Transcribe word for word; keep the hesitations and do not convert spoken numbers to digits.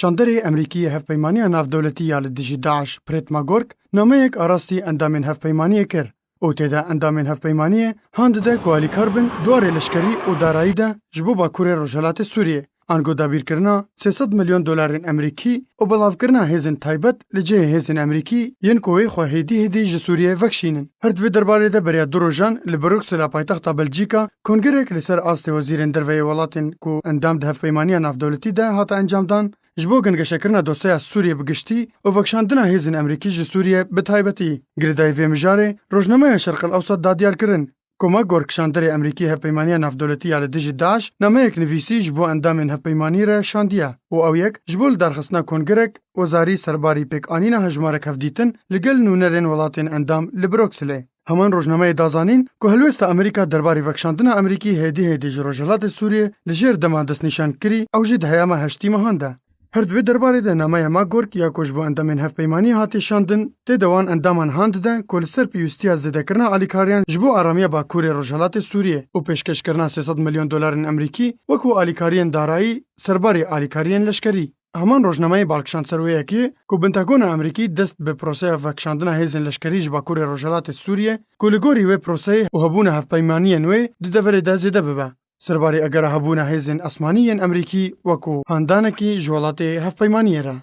Şanderê Emerîkî yê Hevpeymaniya Navdewletî ya li dijî DAIŞ, Brett McGurk, nameyek a rastî endamên hevpeymaniyê kir û tê de endamên hevpeymaniyê han dide ku alîkar bin di warê leşkerî û darayî de ji bo Bakurê Rojhilatê Sûriyê, ango dabîrkirina sê sed milyon dolarên Emerîkî û belavkirina hêzên taybet li cihê hêzên Emerîkî yên ku wê xwe hêdî hêdî ji Sûriyê vekişînin. Her di vê derbarê de beriya du rojan li Bruksela paytexta Belcîka kongreyek li ser astê wezîrên derve yê welatên ku endam di Hevpeymaniya Navdewletî de hate encamdan, ji bo gengeşekirina dosyeya Sûriyê bi giştî û vekişandina hêzên Emerîkî ji Sûriyê bi taybetî. Girêdayî vê mijarê, rojnameya Şerq El Ewsat da diyarkirin ku McGurk, şanderê Emerîkî Hevpeymaniya Navdewletî ya li dijî DAIŞ, nameyek nivîsî ji bo endamên hevpeymanî re şandiye û ew yek ji bo lidarxistina kongrek wezarî serbarî pêkanîna hejmarek hevdîtin li gel nûnerên welatên endam li Brukselê. Heman rojnameyê da zanîn ku helwêsta Amerîka derbarê vekişandina Amerîkî hêdî hêdî ji Rojhilatê Sûriyê li jêr dema destnîşankirî, ew jî di heyama heştî mehan de. Her di vê derbarê de nameya McGurk ya ku ji bo endamên hevpeymaniyê hatiye şandin, tê de wan endaman han dide ku li ser pêwîstiya zêdekirina alîkariyan ji bo aramiya Bakurê Rojhilatê Sûriyê û pêşkêşkirina sê sed milyon dolarên Emerîkî wekû alîkariyên darayî serbarî alîkariyên leşkerî. Heman rojnameyê bal kişand ser wê yekê ku Pentagona Amerîkî dest bi proseya vekişandina hêzên leşkerî ji Bakurê Rojhilatê Sûriyê ku li gorî wê proseyê û hebûna hevpeymaniyên wê di deverê de zêde bibe, serbarî egera hebûna hêzên esmanî yên Amerîkî wekû handanekî ji welatê hevpeymaniyê re.